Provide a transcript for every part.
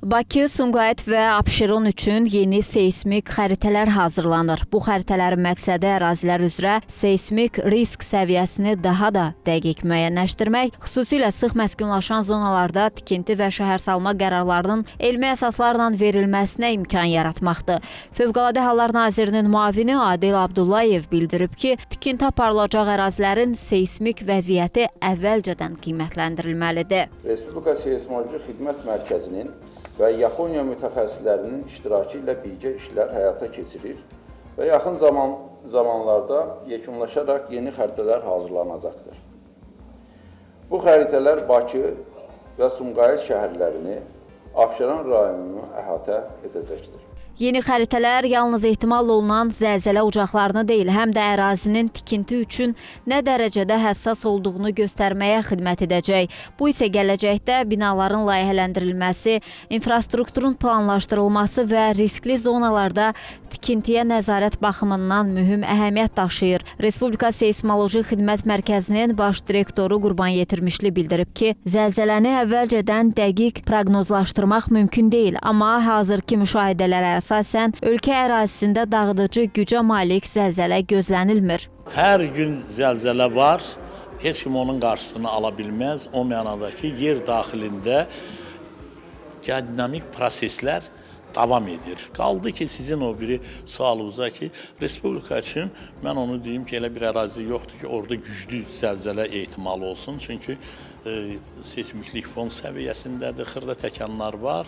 Bakı, Sumqayıt və Abşeron üçün yeni seysmik xəritələr hazırlanır. Bu xəritələrin məqsədi ərazilər üzrə seysmik risk səviyyəsini daha da dəqiq müəyyənləşdirmək, xüsusilə sıx məskunlaşan zonalarda tikinti və şəhərsalma qərarlarının elmi əsaslarla verilməsinə imkan yaratmaqdır. Fövqəladə Hallar Nazirinin müavini Adil Abdullayev bildirib ki, tikinti aparılacaq ərazilərin seysmik vəziyyəti əvvəlcədən qiymətləndirilməlidir. Respublika Seysmoloji Xidmət Mərkəzinin və Yaponiya mütəxəssislərinin iştirakı ilə birgə işlər həyata keçirir və yaxın zamanlarda yekunlaşaraq yeni xəritələr hazırlanacaqdır. Bu xəritələr Bakı və Sumqayıt şəhərlərini, Abşeron rayonunu əhatə edəcəkdir. Yeni xəritələr yalnız ehtimal olunan zəlzələ ocaqlarını deyil, həm də ərazinin tikinti üçün nə dərəcədə həssas olduğunu göstərməyə xidmət edəcək. Bu isə gələcəkdə binaların layihələndirilməsi, infrastrukturun planlaşdırılması və riskli zonalarda tikintiyə nəzarət baxımından mühüm əhəmiyyət daşıyır. Respublika Seysmoloji Xidmət Mərkəzinin baş direktoru Qurban Yetirmişli bildirib ki, zəlzələni əvvəlcədən dəqiq proqnozlaşdırmaq mümkün deyil, amma hazırki müşahidələrə əsasən ölkə ərazisində dağıdıcı gücə malik zəlzələ gözlənilmir. Hər gün zəlzələ var, heç kim onun qarşısını ala bilməz. O mənada ki, yer daxilində dinamik proseslər davam edir. Qaldı ki, sizin o biri sualınıza ki, Respublika üçün mən onu deyim ki, elə bir ərazi yoxdur ki, orada güclü zəlzələ ehtimalı olsun. Çünki seysmiklik fon səviyyəsindədir, xırda təkanlar var,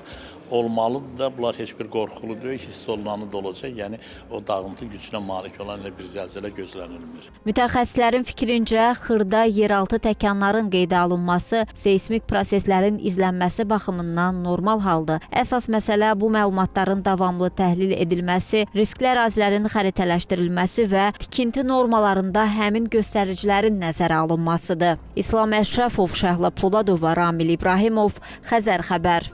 olmalıdır da, bunlar heç bir qorxulu deyil, hiss olunanı da olacaq. Yəni, o dağıntı gücünə malik olan elə bir zəlzələ gözlənilmir. Mütəxəssislərin fikrincə, xırda yeraltı təkanların qeydə alınması seysmik proseslərin izlənməsi baxımından normal haldır. Əsas məsələ bu məlumatların davamlı təhlil edilməsi, riskli ərazilərin xəritələşdirilməsi və tikinti normalarında həmin göstəricilərin nəzərə alınmasıdır. İslam Əşrəfov, Şəhla Poladova, Ramil İbrahimov, Xəzər Xəbər.